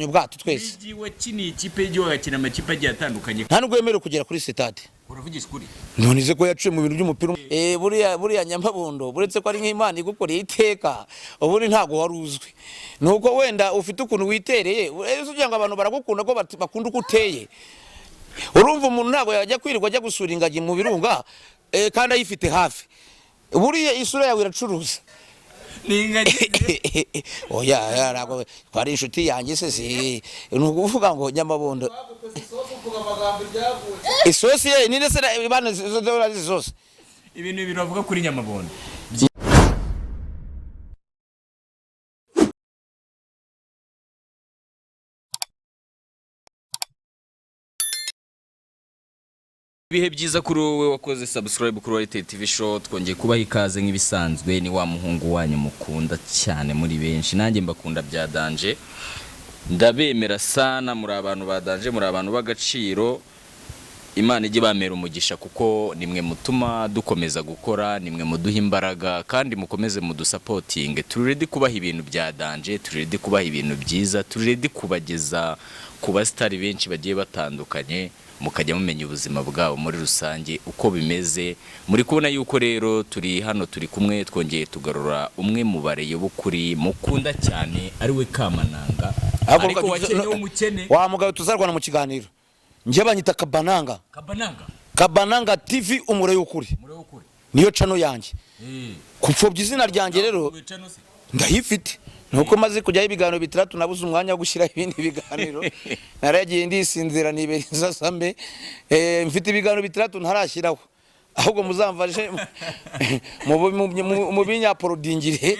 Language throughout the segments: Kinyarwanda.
Ubwato twese. Migi wakiniye ikipe y'igihugu, agakina amakipe agiye atandukanye. Nta nubwo wemerewe kugera kuri sitade. Uravugisha ukuri? None se ko yaciye mu bintu by'umupira? Buriya Nyamabondo, buretse ko ari nk'Imana igukoreye iteka, ubundi ntabwo wari uzwi, nuko wenda ufite ukuntu witereye. Ugira ngo abantu baragukunda ko bakunda uko uteye. Urumva, umuntu ntabwo yajya kwirirwa ajya gusura ingagi mu birunga, kandi ayifite hafi. Buriya isura yawe iracuruza. Ni ingagi? Oya, ntabwo twari inshuti yanjye se. Si ni ukuvuga ngo Nyamabondo isosi ye ninde se bana isosi? Ibintu bibiri bavuga kuri Nyamabondo. Ibihe byiza kuri wowe wakoze subscribe kuri White TV Show. Twongeye kubaha ikaze nk'ibisanzwe. Ni wa muhungu wanyu mukunda cyane muri benshi, nanjye mbakunda bya danger, ndabemera sana. Muri abantu ba danger, muri abantu b'agaciro. Imana ijye ibamera umugisha, kuko nimwe mutuma dukomeza gukora, nimwe muduha imbaraga, kandi mukomeze mudusupportinge. Turi ready kubaha ibintu bya danger, turi ready kubaha ibintu byiza, turi ready kubageza ku basitari benshi bagiye batandukanye, mukajya mumenya ubuzima bwabo muri rusange uko bimeze. Muri kubona yuko rero turi hano, turi kumwe, twongeye tugarura umwe mu bareyo b'ukuri mukunda cyane, ari we Kamananga, ariko wakennye w'umukene. Wa mugabo, tuzarwana mu kiganiro. Njye banyita Kabananga. Kabananga. Kabananga TV, umure w'ukuri. Muri w'ukuri. Niyo channel yanjye. Kupfobya izina ryanjye rero. Wicano se? Ndayifite, nuko maze kujyaho ibiganiro bitandatu, nabuze umwanya wo gushyiraho ibindi biganiro. Naragiye ndisinzira, nibera insasambe. Mfite ibiganiro bitandatu ntarashyiraho. Ahubwo muzamfashe mu binyapolodingire,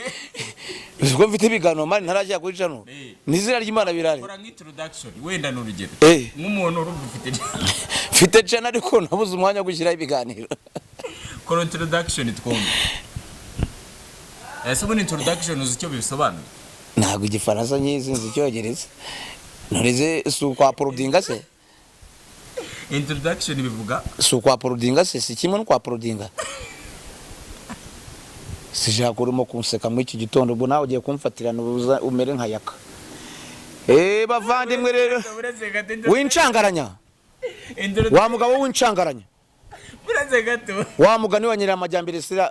ubwo mfite ibiganiro mani ntarashyira kuri channel. Ni izina ry'Imana birare. Kora nk'introduction, wenda ni urugero nk'umuntu urumva ufite Mfite channel, ariko nabuze umwanya wo gushyiraho ibiganiro. Kora introduction twumve. Ese ubundi introduction uzi icyo bisobanuye? Ntabwo igifaransa nyizi, nzi icyongereza. None si ukwaporodinga se? Introduction bivuga Si ukwaporodinga se? Si kimwe no kwaporodinga? Sishaka urimo kunseka muri iki gitondo. Ubwo nawe ugiye kumfatirana ubuza umere nka yaka. Bavandimwe rero, Uretse gato. wincangaranya wa mugabo w'incangaranya. Uretse gato. Wa mugani wa Nyiramajyambere sira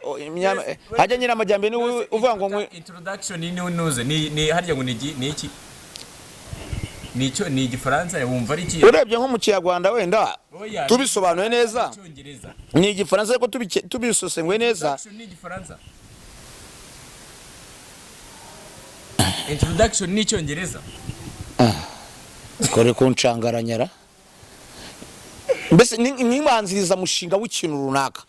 hajya Nyiramajyambere niwe uvuga ngo Introduction ni nuze ni harya ngo ni iki, ni icyo, ni igifaransa? Wumva ari iki? Urebye nko mu Kinyarwanda wenda Oya, tubisobanuye neza, Icyongereza. ni igifaransa, ariko tubisosenguye neza. Introduction ni igifaransa? Introduction ni icyongereza? Kore kuncangaranyara. Mbese ni nk'imbanzirizamushinga w'ikintu runaka.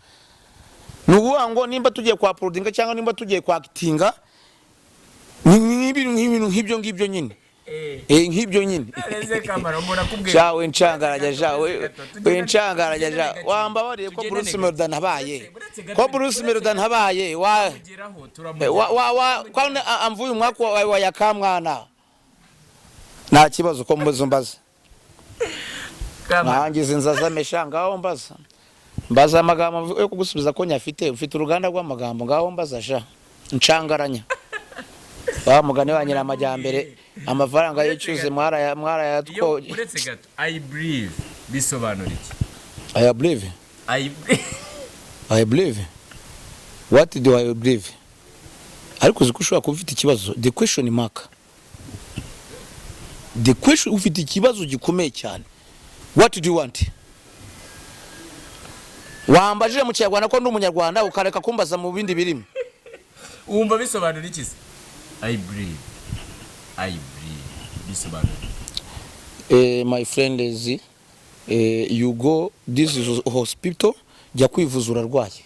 Ni ukuvuga ngo nimba tugiye kwa porodinga cyangwa nimba tugiye kwa akitinga, ni nk'ibintu nk'ibyo ngibyo nyine. Nk'ibyo nyine. Ese Kamara, umuntu akubwiye Sha, wincangaranya, sha we wincangaranya, sha. Wambabariye ko Bruce Melody ntabaye, ko Bruce Melody ntabaye wa tugeraho. Wa kwa amvuye umwaka wa yakamwana, nta kibazo ko mbuze mbaza. Nkangiza inzazamesha. Ngaho mbaza, mbaza amagambo yo kugusubiza ko nyafite. Ufite uruganda rw'amagambo. Ngaho mbaza, sha ncangaranya. Wa mugani wa Nyiramajyambere, amafaranga y'icyuzi mwarayatwo. Uretse gato, "I believe" bisobanura iki? I believe. I believe. I believe, what do I believe? Ariko uzi ko ushobora kuba ufite ikibazo, the question mark, the question. Ufite ikibazo gikomeye cyane. What do you want? Wambajije mu Kinyarwanda ko ndi umunyarwanda, ukareka kumbaza mu bindi birimi. Wumva bisobanura iki se? "I believe", "I believe" bisobanura iki? My friend is you go, this is hospital, jya kwivuza urarwaye,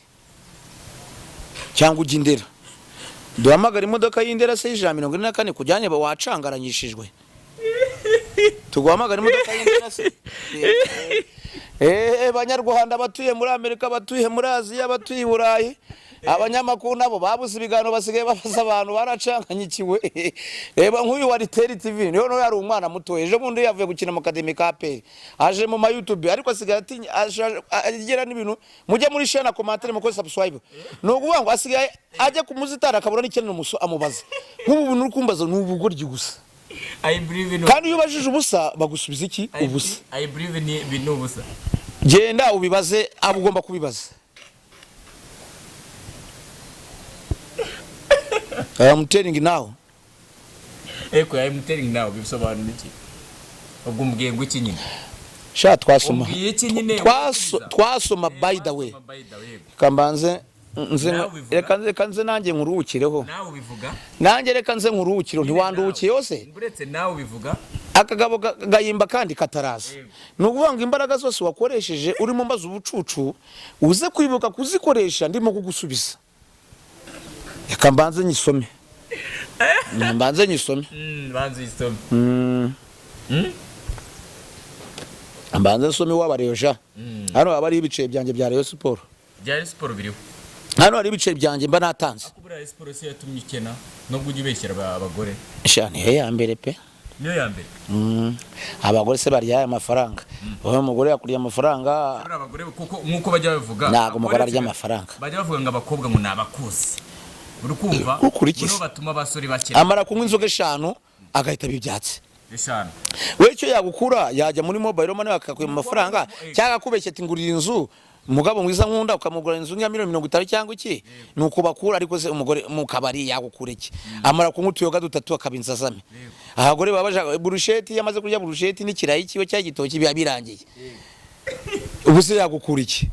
cyangwa ujya Indera. Duhamagara imodoka y'Indera se y'144 kujyanye? Wacangaranyishijwe. Tuguhamagara imodoka y'Indera se? Banyarwanda batuye muri Amerika, batuye muri Aziya, batuye i Burayi, abanyamakuru nabo babuze ibiganiro, basigaye babaza abantu baracanganyikiwe. Reba nk'uyu wa Riteri TV, niyo nawe yari umwana muto. Ejo bundi yavuye gukina mu academy ka APR, aje mu ma YouTube, ariko asigaye atinya agira n'ibintu. Mujye muri share na commentaire, mukore subscribe. Ni ukuvuga ngo asigaye ajya ku muzitara akabura n'ikintu amubaza. Nk'ubu buntu uri kumbaza ni ubugoryi gusa. I believe in. Kandi iyo ubajije ubusa, bagusubiza iki? Ubusa. I believe ni ubusa. Genda ubibaze abo ugomba kubibaza. I am telling now. Eko I am telling now bisobanura iki? Ubwo umbwiye ngo iki nyine? Sha, twasoma. Umbwiye iki nyine? Twasoma by the way. By the way. Reka mbanze nze. Nawe ubivuga. Reka nze nanjye nkuruhukireho. Nawe ubivuga. Nanjye reka nze nkuruhukire, ntiwanduhukiye yose. Uretse nawe ubivuga. Akagabo gahimba kandi kataraza. Ni ukuvuga ngo imbaraga zose wakoresheje urimo mbaza ubucucu, uze kwibuka kuzikoresha ndimo kugusubiza. Reka mbanze nyisome. Mbanze nyisome. Banza uyisome. Mbanze nsome iw'abareyo ja. Hano haba hariho ibiceri byanjye bya Rayon Sport. Bya siporo biriho. Hano hari ibiceri byanjye mba natanze. Ariko buriya siporo si yatumye ukena, nubwo ujya ubeshyera abagore. Sha, niyo ya mbere pe. Niyo ya mbere. Abagore se barya aya mafaranga? Wowe umugore yakuriye amafaranga. Buriya abagore kuko nk'uko bajya babivuga. Ntabwo umugore arya amafaranga. Bajya bavuga ngo abakobwa ngo ni abakuzi, uri kumva? Ukurikiza. Nibo batuma abasore bakena. Amara kunywa inzoga eshanu agahita ibyatsi. Eshanu. We icyo yagukura, yajya muri mobile money bakakuha amafaranga, cyangwa akubeshya ati ngurira inzu umugabo mwiza nkunda, ukamugura inzu nka miliyoni 50 cyangwa iki. Ni uko bakura. Ariko se umugore mu kabari yagukura iki? Amara kunywa utuyoga dutatu akaba inzazame. Abagore baba bashaka burusheti. Iyo amaze kurya burusheti n'ikirayi kiwe cyangwa igitoki, biba birangiye. Ubu se yagukura iki,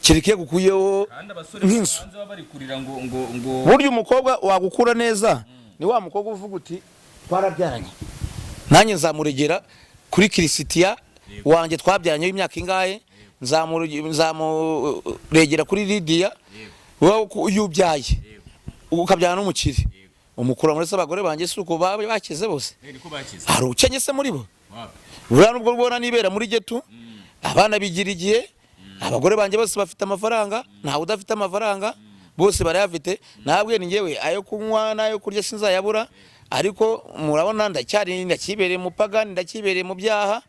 kereka iyo yagukuyeho Kandi abasore nk'inzu? hanze baba bari kurira ngo Burya umukobwa wagukura neza ni wa mukobwa uvuga uti twarabyaranye, nanjye nzamuregera kuri Kirisitiya wanjye twabyaranye w'imyaka ingahe, nzamuregera kuri Lidiya. Wowe iyo ubyaye ukabyara n'umukire, umukura muri se. Abagore banjye si uko baba bakize bose? Niko bakize. Hari ukenye se muri bo? Wapi. Buriya nubwo rwona nibera muri getu, abana bigira igihe. Abagore banjye bose bafite amafaranga, ntawe udafite amafaranga, bose barayafite. Ntabwe ni njyewe, ayo kunywa n'ayo kurya sinzayabura. Ariko murabona ndacyari, ndakibereye mu pagani, ndakibereye mu byaha.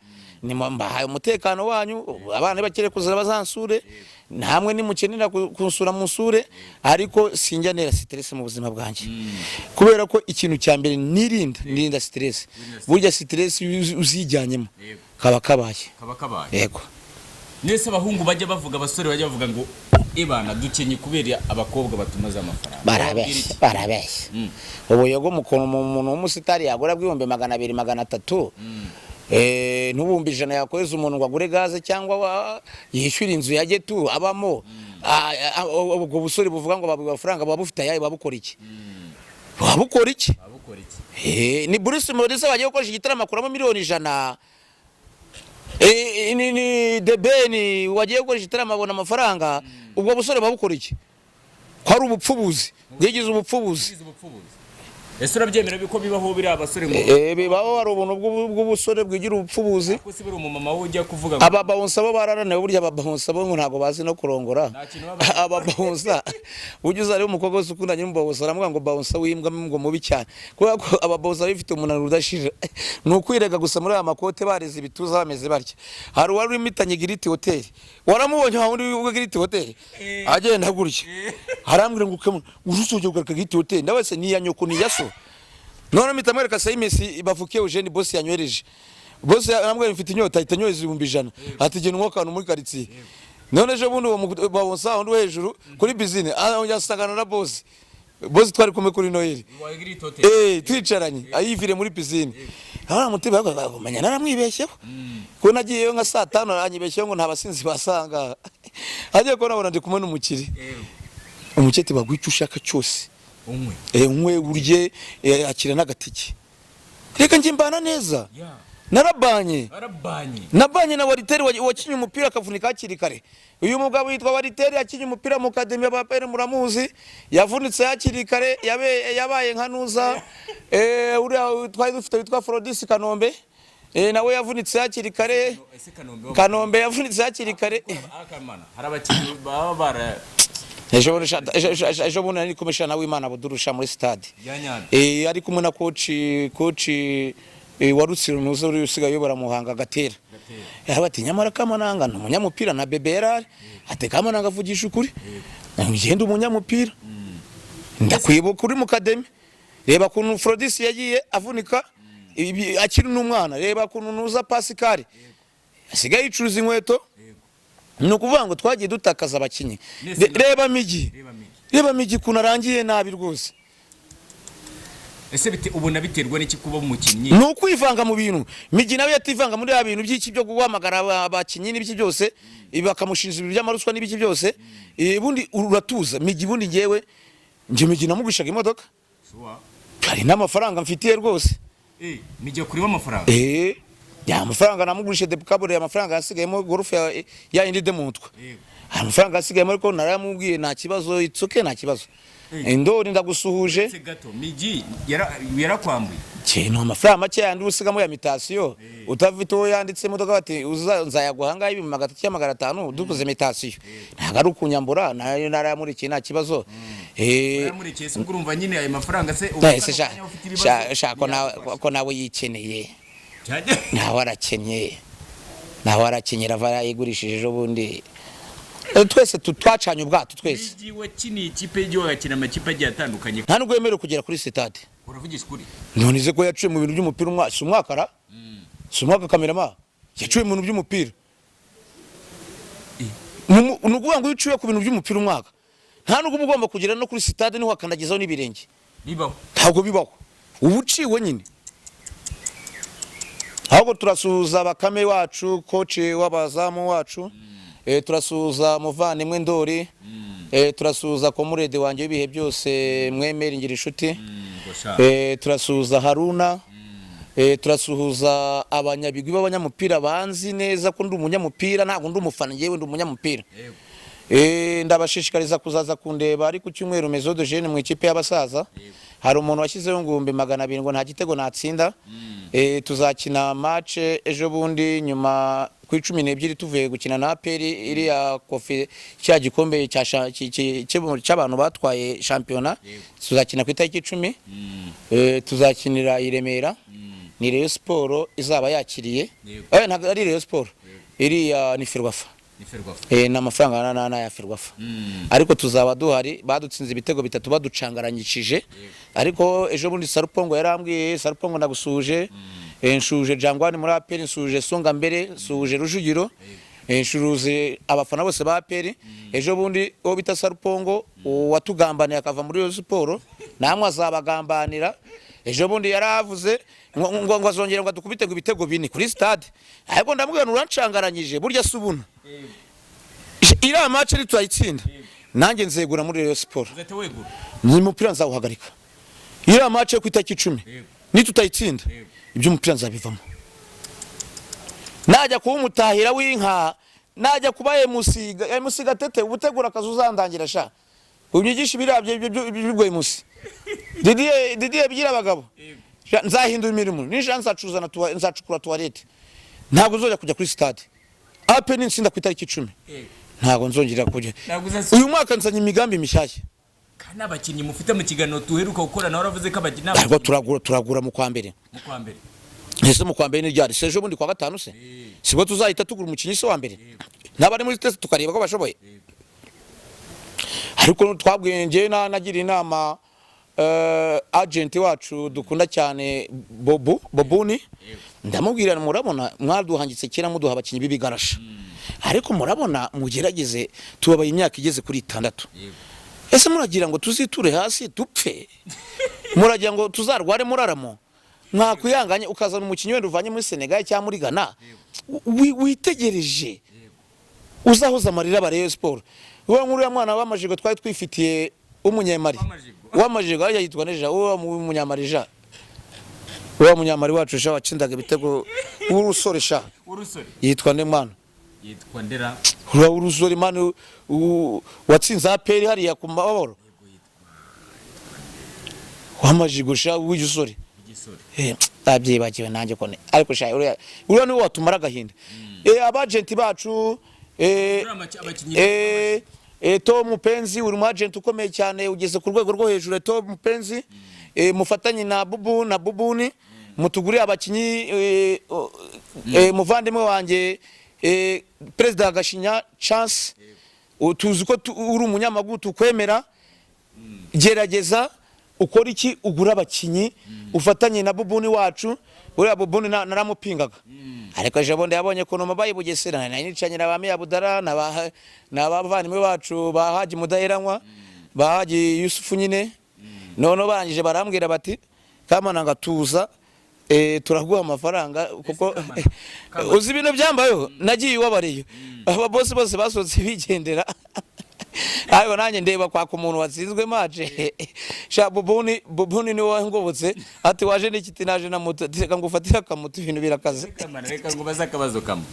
Ni mbahaye umutekano wanyu. Abana bakere kuzana bazansure, namwe nimukenera kunsura munsure, ariko sinjya nera stress mu buzima bwanjye, kubera ko ikintu cya mbere nirinda, nirinda stress. Burya stress iyo uzijyanyemo, kaba kabaye. Kaba kabaye. Yego. Nese abahungu bajya bavuga, abasore bajya bavuga ngo ibana dukenye kubera abakobwa batumaze amafaranga. Barabeshya, barabeshya. Ubuyogo ukuntu umuntu w'umusitari yagura bw'ibihumbi 200, 300, n'ubuhumbi 100 yakohereza umuntu ngo agure gaze cyangwa yishyure inzu ya getu abamo. Ubwo busore buvuga ngo babuha amafaranga buba bufite ayahe? Buba bukora iki? Buba bukora iki? Abukora iki? Ni Bruce Melody bagiye gukoresha igitaramo akuramo miliyoni 100. Ni The Ben wagiye gukoresha igitaramo abona amafaranga. Ubwo busore buba bukora iki, ko ari ubupfubuzi bwigize ubupfubuzi? Ugize ubupfubuzi. Ese urabyemera ko bibaho biriya abasore ngo Bibaho, hari ubuntu bw'ubusore bwigira ubupfubuzi. Ko si buri umumama we ujya kuvuga ngo Aba bouncer bo bararaniwe. Burya aba bouncer bo ngo ntabwo bazi no kurongora. Nta kintu baba. Aba bouncer, burya uzareba umukobwa wese ukundanye n'umu bouncer, aramuga ngo bouncer w'imbwa, ngo mubi cyane, kubera ko aba bouncer bifite umunaniro udashira. Ni ukwirega gusa muri aya makote, bareze ibituza, bameze batya. Hari uwari wimitanye Giriti Hoteli, waramubonye wa wundi wa Giriti Hoteli agenda gutya, arambwira ngo ukemura urusujye kugaruka Giriti Hoteli. Ndabese ni iya nyoko, ni iya so? None mpita mwereka sayimesi bavukiye Eugene, boss yanywereje. Boss arambwira mfite inyota, ahita anyohereza 100,000, ati genda unywe akantu muri karitsiye. None ejo bundi uwo bouncer undi wo hejuru kuri piscine arongera asangana na boss. Boss twari kumwe kuri Noheli. Wagira itote. Twicaranye ayivire muri piscine, ahora mutima menya naramwibeshyeho, ko nagiyeyo nka saa tanu, aranyibeshyeho ngo nta basinzi basanga. Agiye kubona abona ndi kumwe n'umukire. Umukire baguha icyo ushaka cyose. Unywe. Unywe, urye, akira n'agatike. Reka njye mbana neza. Ya. Narabanye. Barabanye. Nabanye na Wariteri wakinye umupira akavunika hakiri kare. Uyu mugabo yitwa Wariteri, yakinye umupira mu academy ya Bapere, muramuzi. Yavunitse hakiri kare, yabaye nka nuza uriya twari dufite witwa Frodis Kanombe. Nawe yavunitse hakiri kare. Ese Kanombe Kanombe yavunitse hakiri kare. Akamana hari abakinnyi baba bara Ejo bundi nari kumwe na Wimana Budurusha muri stade. Ya nyabyo. Ari kumwe na coach wa Rutsiro, nuza uri usigaye uyobora Muhanga, Gatera. Yaba ati nyamara Kamananga ni umunyamupira na Bebe yarari. Ati Kamananga avugisha ukuri. Ngende umunyamupira. Ndakwibuka uri mu academy. Reba kuntu Frodis yagiye avunika. Akiri n'umwana, reba kuntu nuza Pascal asigaye yicuruza inkweto. Ni ukuvuga ngo twagiye dutakaza abakinnyi. Reba Migi, reba Migi ukuntu arangiye nabi rwose. Ese ubona biterwa n'iki kuba umukinnyi? Ni ukwivanga mu bintu. Migi nawe yativanga muri ya bintu by'iki byo guhamagara abakinnyi n'ibiki byose, bakamushinja ibintu by'amaruswa n'ibiki byose. Ubundi uratuza Migi. Ubundi ngewe njye Migi namugurishaga imodoka, hari n'amafaranga mfitiye rwose. Migi akurimo amafaranga? Ya amafaranga namugurishe debukabure, amafaranga yasigayemo Golf ya yindi demutwa. Hari amafaranga yasigayemo, ariko narayamubwiye, nta kibazo, it's okay, nta kibazo. Indori ndagusuhuje. Gato Migi yarakwambuye? Kintu amafaranga make yandi usigamo ya mutation, utafite uwo yanditse imodoka, bati nzayaguha ngaho 300 cyangwa 500 dukoze mutation. Ntabwo ari ukunyambura, nayo narayamurikiye, nta kibazo. Yaramurikiye se, ubwo urumva nyine ayo mafaranga se Shako ko nawe yikeneye, nawe arakennye, nawe arakenyera, ava yayigurishije ejo bundi. Twese twacanye ubwato twese. Migi wakiniye ikipe y'igihugu, agakina amakipe agiye atandukanye. Nta nubwo yemerewe kugera kuri sitade. Uravugisha ukuri? None ko yaciye mu bintu by'umupira umwaka, si umwaka ra? Si umwaka kamerama yaciye mu bintu by'umupira? Ni ukuvuga ngo iyo uciye ku bintu by'umupira umwaka, nta nubwo uba ugomba kugera no kuri sitade, niho wakandagizaho n'ibirenge. Bibaho? Ntabwo bibaho, uba uciwe nyine. Ahubwo turasuhuza Bakame wacu, coach w'abazamu wacu. Turasuhuza muvandimwe Ndori. Turasuhuza comrade wanjye w'ibihe byose, Mwemeri ngira inshuti. Turasuhuza Haruna. Turasuhuza abanyabigwi b'abanyamupira banzi neza ko ndi umunyamupira, ntabwo ndi umufana, ngewe ndi umunyamupira. Ndabashishikariza kuzaza kundeba ari ku cyumweru, Maison de Jeunes, mu ikipe y'abasaza. Hari umuntu washyizeho 200,000 ngo nta gitego natsinda. Tuzakina match ejo bundi nyuma ku 12, tuvuye gukina na APR iriya kofi, cya gikombe cy'abantu batwaye shampiyona. Tuzakina ku itariki 10. Tuzakinira i Remera, ni Rayon Sport izaba yakiriye. Ntabwo ari Rayon Sport, iriya ni Ferwafa. Ni amafaranga na ya Ferwafa, ariko tuzaba duhari. Badutsinze ibitego bitatu, baducangaranyishije. Ariko ejo bundi Sarupongo yarambwiye. Sarupongo ndagusuhuje. Nshuje Jangwani muri APR, nsuhuje Songa Mbere, nsuhuje Rujugiro, nshuje abafana bose ba APR. Ejo bundi uwo bita Sarupongo watugambaniye akava muri Rayon Sport, namwe azabagambanira. Ejo bundi yaravuze ngo azongera ngo adukubite ngo ibitego 4 kuri stade, ariko ndamubwira ngo urancangaranyije, burya si ubuntu. Iriya match nituyitsinda, nanjye nzegura muri Rayon Sport. Uzahita wegura? Ni umupira nzawuhagarika. Iriya match yo ku itariki 10, nitutayitsinda, iby'umupira nzabivamo, najya kuba umutahira w'inka, najya kuba MC. MC Gatete, ubutegura akazi uzandangira sha, unyigisha ibiriya by'ubwo MC Didier, Didier bigira abagabo. Nzahindura imirimo, nisha nzacuruza nzacukura toilette. Ntabwo nzongera kujya kuri stade. APR nitsinda ku itariki 10, ntabwo nzongera kujya. Ntabwo uzasubira. Uyu mwaka nzanye imigambi mishyashya. Kandi abakinnyi mufite, mu kiganiro duheruka gukora nawe waravuze ko abakinnyi Ntabwo turagura mu kwa mbere. Mu kwa mbere? Ese mu kwa mbere ni ryari? Se ejo bundi kwa gatanu se sibwo tuzahita tugura umukinnyi se wa mbere n'abari muri test, tukareba ko bashoboye? Ariko twabwiye, njyewe nagira inama agent wacu dukunda cyane, Bobu Bobuni, ndamubwira: murabona mwaduhangitse kera muduha abakinnyi b'ibigarasha, ariko murabona mugerageze, tubabaye imyaka igeze kuri 6. Ese muragira ngo tuziture hasi dupfe? Muragira ngo tuzarware muraramo? Mwakwihanganye ukazana umukinnyi wenda uvanye muri Senegal cyangwa muri Ghana, witegereje uzahoza amarira aba Rayon Sport. Wowe nk'uriya mwana w'amajigo twari twifitiye w'umunyemari, w'amajigo ajya yitwa neja, uwo w'umunyamarija, uwo munyamari wacu sha, watsindaga ibitego, w'urusore sha. Urusore? Yitwa nde mwana? Yitwa Ndera? Uriya w'urusore mwana, watsinze APR hariya ku mababaro, w'amajigo sha, w'igisore. Igisore. Ndabyibagiwe nanjye kone, ariko sha uriya niwe watumara agahinda. Abagenti bacu, Uriya abakinnyi Tom Mupenzi, uri mu agent ukomeye cyane, ugeze ku rwego rwo hejuru. Tom Mupenzi, mufatanye na Bubu na Bubuni, mutugurire abakinyi. Muvandimwe wanjye, Perezida Gashinya Chance, tuzi ko uri umunyamaguru tukwemera, gerageza. Ukora iki? Ugura abakinyi, ufatanye na Bubuni wacu. Uriya Bubuni naramupingaga, ariko ejo bundi yabonye ukuntu mabaye Bugesera, nari nicanye na ba Miyabudara n'abavandimwe bacu ba Haji Mudaheranwa, ba Haji Yusufu nyine. Noneho barangije barambwira bati: "Kamananga, tuza, turaguha amafaranga." Kuko uzi ibintu byambayeho, nagiye iwabariyo, aba bosi bose basohotse bigendera, ariko nanjye ndeba kwaka umuntu watsinzwe match. Sha Bubuni, Bubuni niwe wangobotse, ati: "Waje n'ikiti?" "Naje na moto." Ati: "Reka ngufatire akamoto, ibintu birakaze." Kamana, reka ngo baze akabazo kamwe.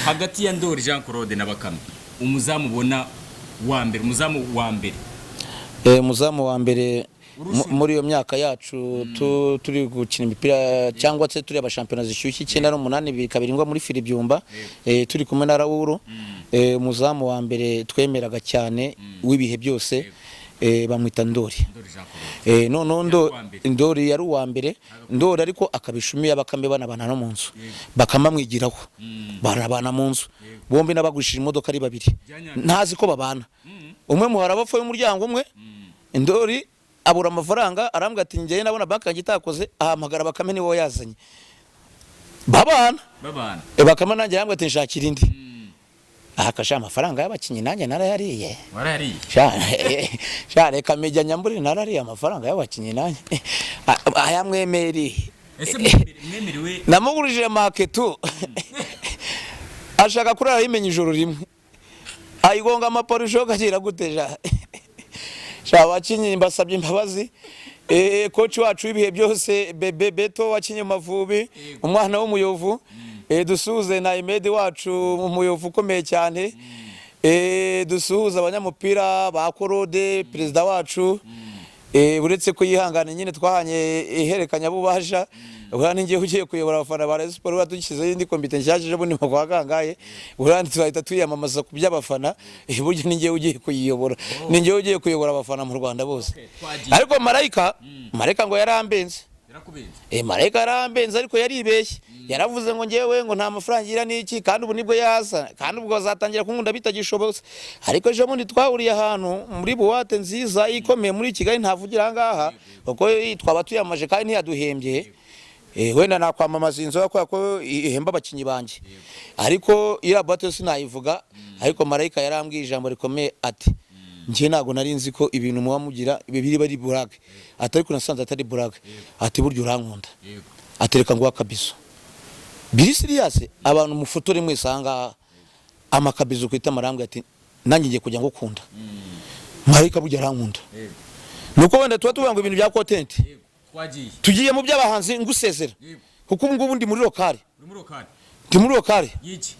Hagati ya Ndori Jean Claude na Bakame, umuzamu ubona wa mbere, umuzamu wa mbere? Umuzamu wa mbere muri iyo myaka yacu turi gukina imipira cyangwa se turi abashampiyona zishyushye, 98, 2002 ngwa muri Firibyumba, turi kumwe na Rawuru, umuzamu wa mbere twemeraga cyane w'ibihe byose, bamwita Ndori. Ndori Jean Claude. Noneho Yari uwa mbere. Ndori yari uwa mbere. Ndori ariko akaba ishumi y'Abakame, banabana no mu nzu, bakamamwigiraho, barabana mu nzu bombi, n'abagurishije imodoka ari babiri. Byanyabyo. Ntazi ko babana, umwe muhara bapfa y'umuryango umwe. Ndori abura amafaranga, arambwira ati: "Njyewe nabona banki yanjye itakoze." Ahamagara Bakame, niwe yazanye babana. Babana. Bakame nanjye arambwira ati: "Nshakira indi." Aha kasha amafaranga y'abakinnyi nanjye narayariye. Warayariye? Sha, sha reka mejya nyambure, narariye amafaranga y'abakinnyi nanjye aya mwemeri. Ese mwemerewe? Namugurije maketu, ashaka kurara yimenya ijoro rimwe, ayigonga amaparusho kagira gute. Ja sha abakinnyi mbasabye imbabazi. Coach wacu w'ibihe byose, Bebe Beto wakinye mu Mavubi, umwana w'umuyovu, dusuhuze na Imedi wacu, umuyovu ukomeye cyane. Dusuhuze abanyamupira ba Korode, perezida wacu, uretse ko yihangane nyine twahanye iherekanyabubasha, buriya ninjye ugiye kuyobora abafana ba Rayon Sports. Buriya dushyizeho indi komite nshyashya ejo bundi mu kwa kangahe, buriya tuzahita tuyamamaza ku by'abafana. Burya ninjye ugiye kuyiyobora, ninjye ugiye kuyobora abafana mu Rwanda bose. Okay, twagiye. Ariko Marayika ngo yarambenze. Yarakubenze? Marayika yarambenze, ariko yaribeshye. Yaravuze ngo ngewe ngo nta mafaranga ngira n'iki, kandi ubu nibwo yaza, kandi ubwo bazatangira kunkunda bitagishobotse. Ariko ejo bundi twahuriye ahantu muri boîte nziza ikomeye muri Kigali, ntavugira aha ngaha kuko twaba tuyamaje kandi ntiyaduhembye. Wenda nakwamamaza inzoga kubera ko ihemba abakinnyi banjye, ariko iriya boîte yo sinayivuga. Ariko Marayika yarambwiye ijambo rikomeye, ati: "Njye ntabwo nari nzi ko ibintu muba mugira biri bari burage," ati, "ariko nasanze atari burage," ati, "burya urankunda." Atereka ngo akabizo biri serious, abantu mufotore mwese aha ngaha, amakabizo ku itama. Arambwira ati: "Nanjye ngiye kujya ngukunda." Marayika burya arankunda. Nuko wenda tuba tuvuga ngo ibintu bya content. Yego, twagiye. Tugiye mu by'abahanzi, ngusezera, kuko ubu ngubu ndi muri local. Uri muri local? Ndi muri local y'iki?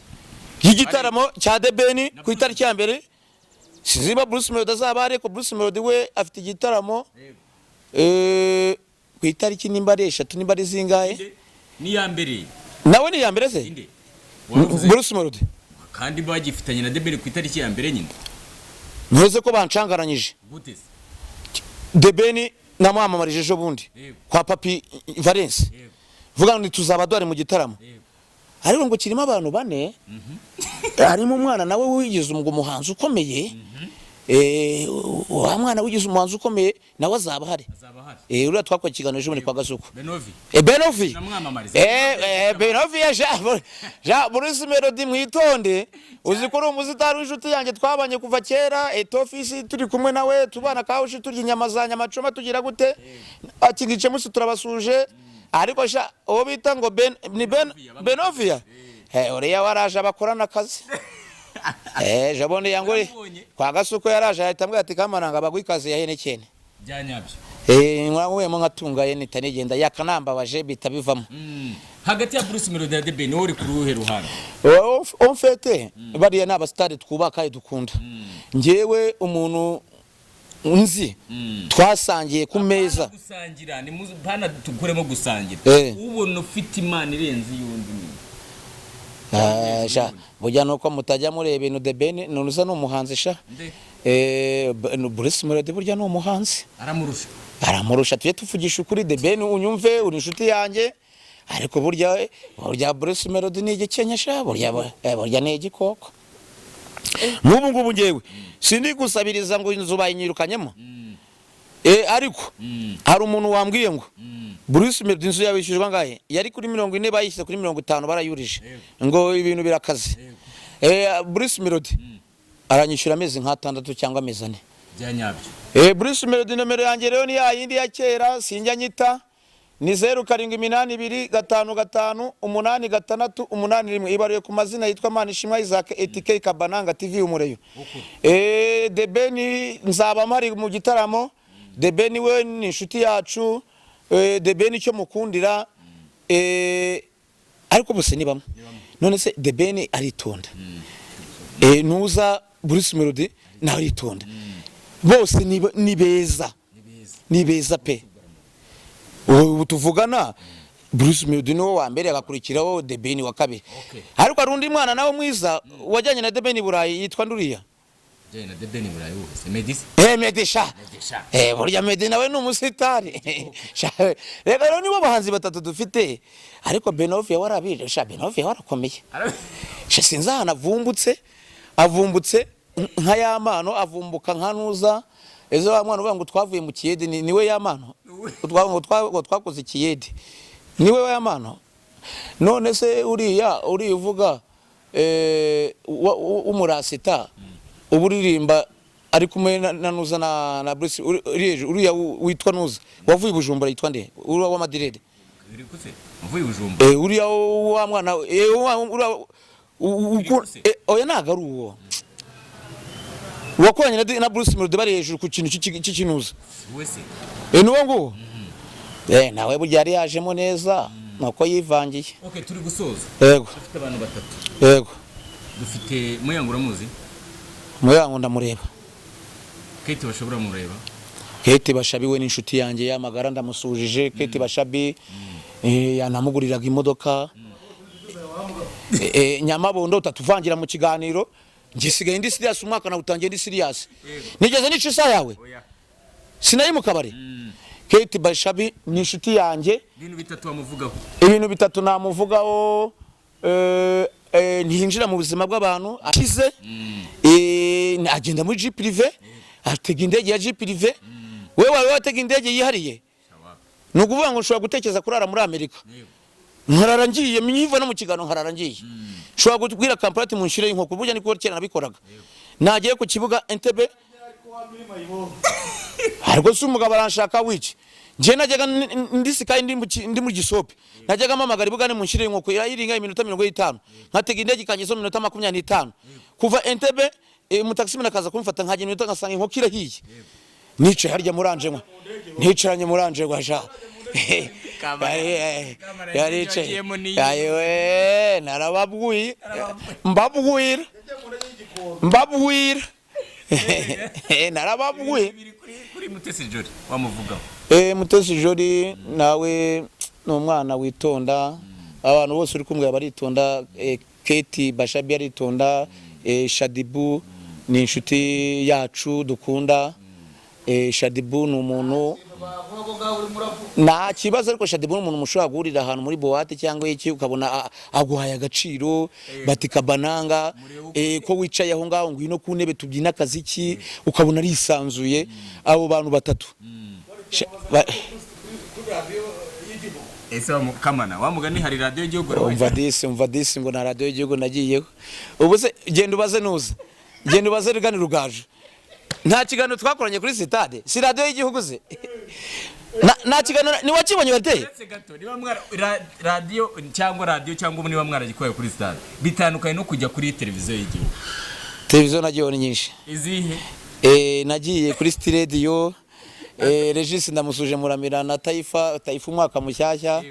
Y'igitaramo cya The Ben ku itariki ya 1. Sinzi niba Bruce Melody azaba, ariko Bruce Melody we afite igitaramo ku itariki nimba ari 3, nimba ari zingahe. Inde? Ni iya mbere. Nawe ni iya mbere se? Inde waruvuze? Bruce Melody. Kandi bagifitanye na The Ben ku itariki ya mbere nyine. Ntuze ko bancangaranyije. Gute se? The Ben namwamamarije ejo bundi kwa Papi Valence, vuga ngo tuzaba duhari mu gitaramo, ariko ngo kirimo abantu bane, harimo umwana nawe wigize umuhanzi ukomeye. Wa mwana wigize umuhanzi ukomeye nawe azaba ahari. Azaba ahari. Uriya twakora ikiganiro ejo bundi kwa Gasuku. Benovi. Benovi. Namwamamariza. Benovi ya Jean Bruce Melody, mwitonde. Uzi ko uri umusitari w'inshuti yanjye, twabanye kuva kera etofisi, turi kumwe nawe tubana kawushi, turya inyama za nyamacoma, tugira gute, akigice musi turabasuje. Ariko sha uwo bita ngo Ben ni Ben Benovia, uriya waraje abakorana akazi. Jabone yanguri Namubonye. kwa Gasuko yaraje, ahita ambwira ati: "Kamaranga bagwa ikaze ya Henekene." Byanyabyo. Nkuyemo nkatunga ye nitanigenda yakanambabaje bita bivamo. Hagati ya Bruce Melody na The Ben, wowe uri ku ruhe ruhande? En fait bariya ni abasitari twubaka kandi dukunda. Njyewe umuntu nzi twasangiye ku meza. Gusangira ni muzi hana, tukuremo gusangira. Ubona ufite imana irenze iy'undi ni Sha burya nuko mutajya mureba ibintu. The Ben nuza ni umuhanzi sha. Nde? Bruce Melody burya ni umuhanzi. Aramurusha? Aramurusha, tujye tuvugisha ukuri. The Ben, unyumve, uri inshuti yanjye, ariko burya Bruce Melody ni igikenya sha, burya ni igikoko. N'ubu ngubu ngewe sindi gusabiriza ngo inzu bayinyirukanyemo. Ariko hari umuntu wambwiye ngo Bruce Melody inzu yawe yishyurwa angahe? Yari kuri 40, bayishyize kuri 50, barayurije ngo ibintu birakaze. Bruce Melody aranyishyura amezi nk'atandatu cyangwa amezi 4. Bya nyabyo. Bruce Melody, nomero yanjye rero ni ya yindi ya kera, sinjya nyita, ni 0782 55 86 81, ibaruye ku mazina yitwa Manishimwe Isaac Etike Kabananga TV Umureyo. The Ben nzaba mpari mu gitaramo. The Ben we ni inshuti yacu. The Ben icyo mukundira, ariko bose ni bamwe. None se The Ben aritonda, nuza Bruce Melody nawe aritonda, bose ni beza, ni beza pe. Ubu tuvugana Bruce Melody niwe wa mbere, agakurikiraho The Ben wa kabiri. Ariko hari undi mwana nawe mwiza wajyanye na The Ben i Burayi, yitwa Nduriya. Jyanye na The Ben Burayi wese, Meddy se? Meddy sha. Meddy sha. Burya Meddy nawe ni umusitari. Sha, reka rero nibo bahanzi batatu dufite, ariko Benovi warabije sha, Benovi warakomeye sha, sinzi ahantu avumbutse nka ya mano, avumbuka nka nuza ejo wa mwana uvuga ngo twavuye mu kiyede, niwe ya mano ngo twakoze ikiyede, niwe wa mano. None se uriya uvuga w'umurasita uba uririmba ari kumwe na nuza na Bruce, uriya witwa nuza wavuye i Bujumbura, yitwa nde, uriya w'amadirede? Uri kuse mvuye i Bujumbura. Uriya wa mwana, uriya oya, ntabwo ari uwo wakoranye na Bruce Melody, bari hejuru ku kintu cy'ikinuza. Wese. Ni uwo nguwo. Nawe burya yari yajemo neza, nuko yivangiye. Okay, turi gusoza. Yego. Dufite abantu batatu. Yego. Dufite Muyango, uramuzi? Muyango ndamureba. Kate bashobora mureba. Kate Bashabi we n'inshuti yanjye y'amagara, ndamusujije Kate Bashabi. Yanamuguriraga imodoka. Nyamabondo utatuvangira mu kiganiro, njye sigaye ndi serious, umwaka nawutangiye ndi serious. Nigeze nica isaha yawe? Oya. Sinari mu kabari. Kate Bashabi ni inshuti yanjye. Ibintu bitatu wamuvugaho. Ibintu bitatu namuvugaho, ntiyinjira mu buzima bw'abantu, akize, agenda muri jeep privé, atega indege ya jeep privé. Wewe wari watega indege yihariye? Ni ukuvuga ngo nshobora gutekereza kurara muri Amerika, nkarara ngiye nyiva no mu kiganiro, nkarara ngiye. Nshobora kubwira kampani ati munshire inkoko, burya niko kera nabikoraga, nagiye ku kibuga Entebbe, ariko si umugabo aranshaka wiki. Njye najyaga ndi sikayi, ndi mu gisope, najyaga mpamagara ibugane munshire inkoko irayiringa iminota 50, nkatega indege ikangezaho iminota 25 kuva Entebbe. Umutaxi akaza kumfata, nkagenda iminota ngasanga inkoko irahiye, nicaye harya muranjengwa, nicaranye muranjengwa sha. Yaricaye ayewe, narababwiye, mbabwira, mbabwira, narababwiye. Biri kuri Mutesi Jolly wamuvugaho. Mutesi Jolly nawe ni umwana witonda, abantu bose uri kumwe baritonda. Kate Bashabi aritonda, Shadibu ni inshuti yacu dukunda. Shadibu ni umuntu nta kibazo, ariko Shadibu ni umuntu mushobora guhurira ahantu muri boîte cyangwa iki, ukabona aguhaye agaciro, bati Kabananga, ko wicaye aho ngaho, ngwino ku ntebe tubyina akaziki, ukabona arisanzuye. Abo bantu batatu. Ese kamana wamugani hari radiyo y'igihugu? Umva disi, umva disi, ngo na radiyo y'igihugu nagiyeho. Ubu se genda ubaze nuza, genda ubaze Rugani Rugaju, nta kiganiro twakoranye kuri sitade? Si radiyo y'igihugu se? Nta kiganiro ntiwakibonye bateye? Uretse gato, niba mwara radiyo cyangwa radiyo cyangwa niba mwaragikoye kuri stade, bitandukanye no kujya kuri televiziyo y'igihugu. Televiziyo nagiyeho ni nyinshi. Izihe? Nagiye kuri City Radio. Regis ndamusuje, Muramira na Taifa, Taifa umwaka mushyashya.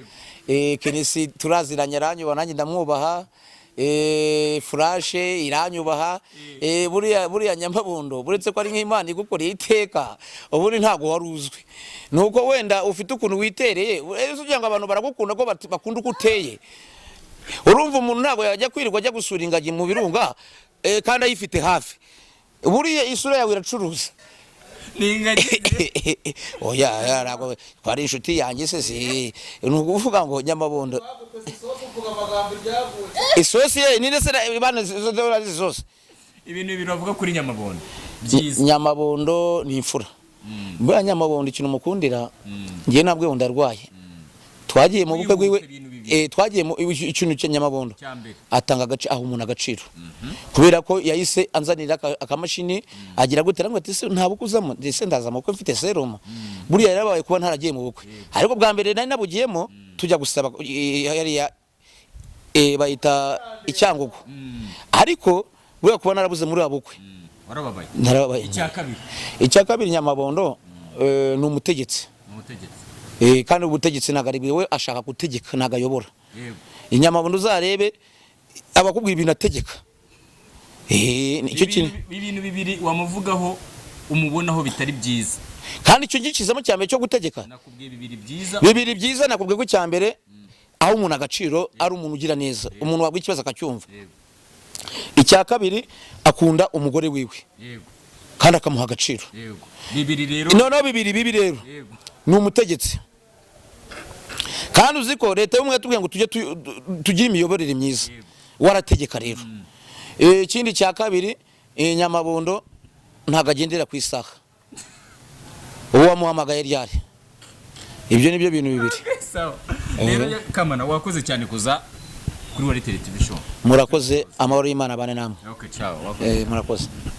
Kenisi turaziranye, aranyubaha nanjye ndamwubaha. Furashe iranyubaha. Buriya Nyamabondo, buretse ko ari nk'Imana igukoreye iteka, ubundi ntabwo wari uzwi, nuko wenda ufite ukuntu witereye, ugira ngo abantu baragukunda ko bakunda uko uteye. Urumva umuntu ntabwo yajya kwirirwa ajya gusura ingagi mu birunga, kandi ayifite hafi. Buriya isura yawe iracuruza. Ni ingagi? Oya, oya, ntabwo twari inshuti yanjye se, si ni ukuvuga ngo Nyamabondo isosi ye ninde se bana isosi. Ibintu bibiri bavuga kuri Nyamabondo byiza. Nyamabondo ni imfura. Buriya Nyamabondo ikintu mukundira, ngiye nabwe wundi arwaye, twagiye mu bukwe bwiwe. Wibuka ibintu bibiri. Twagiye mu ikintu cya Nyamabondo. Cya mbere. Atanga agace, aho umuntu agaciro, kubera ko yahise anzanira akamashini agira gute, aramubwira ati: "Se nta bukwe uzamo?" Ndetse ndaza mu bukwe mfite serumu. Buriya yarabaye kuba ntaragiye mu bukwe, ariko bwa mbere nari nabugiyemo tujya gusaba hariya bayita icyangugu, ariko buriya kuba narabuze muri ubu bukwe Warababaye. Narababaye. Icya kabiri. Icya kabiri, Nyamabondo ni umutegetsi. Ni umutegetsi. Kandi ubutegetsi ntabwo ari we ashaka gutegeka, ntabwo ayobora. Inyamabondo uzarebe abakubwira ibintu ategeka. Nicyo kintu. Ibintu bibiri wamuvugaho, umubonaho bitari byiza. Kandi icyo gikizamo cya mbere cyo gutegeka. Nakubwiye bibiri byiza. Bibiri byiza, nakubwiye ko icya mbere aho umuntu agaciro, ari umuntu ugira neza, umuntu wabwa ikibazo akacyumva. Icya kabiri, akunda umugore wiwe kandi akamuha agaciro. Yego, bibiri rero. Noneho bibiri bibi rero, ni umutegetsi, kandi uzi ko leta y'ubumwe yatubwiye ngo tujye tugire imiyoborere myiza. Warategeka rero. Ikindi cya kabiri, Nyamabondo ntabwo agendera ku isaha, uwo wamuhamagaye ryari. Ibyo ni byo bintu bibiri. Sawa rero, Kamana, wakoze cyane kuza kuri Wariteri TV Show. Murakoze, amahoro y'Imana abane namwe. Okay, ciao, wakoze. Murakoze.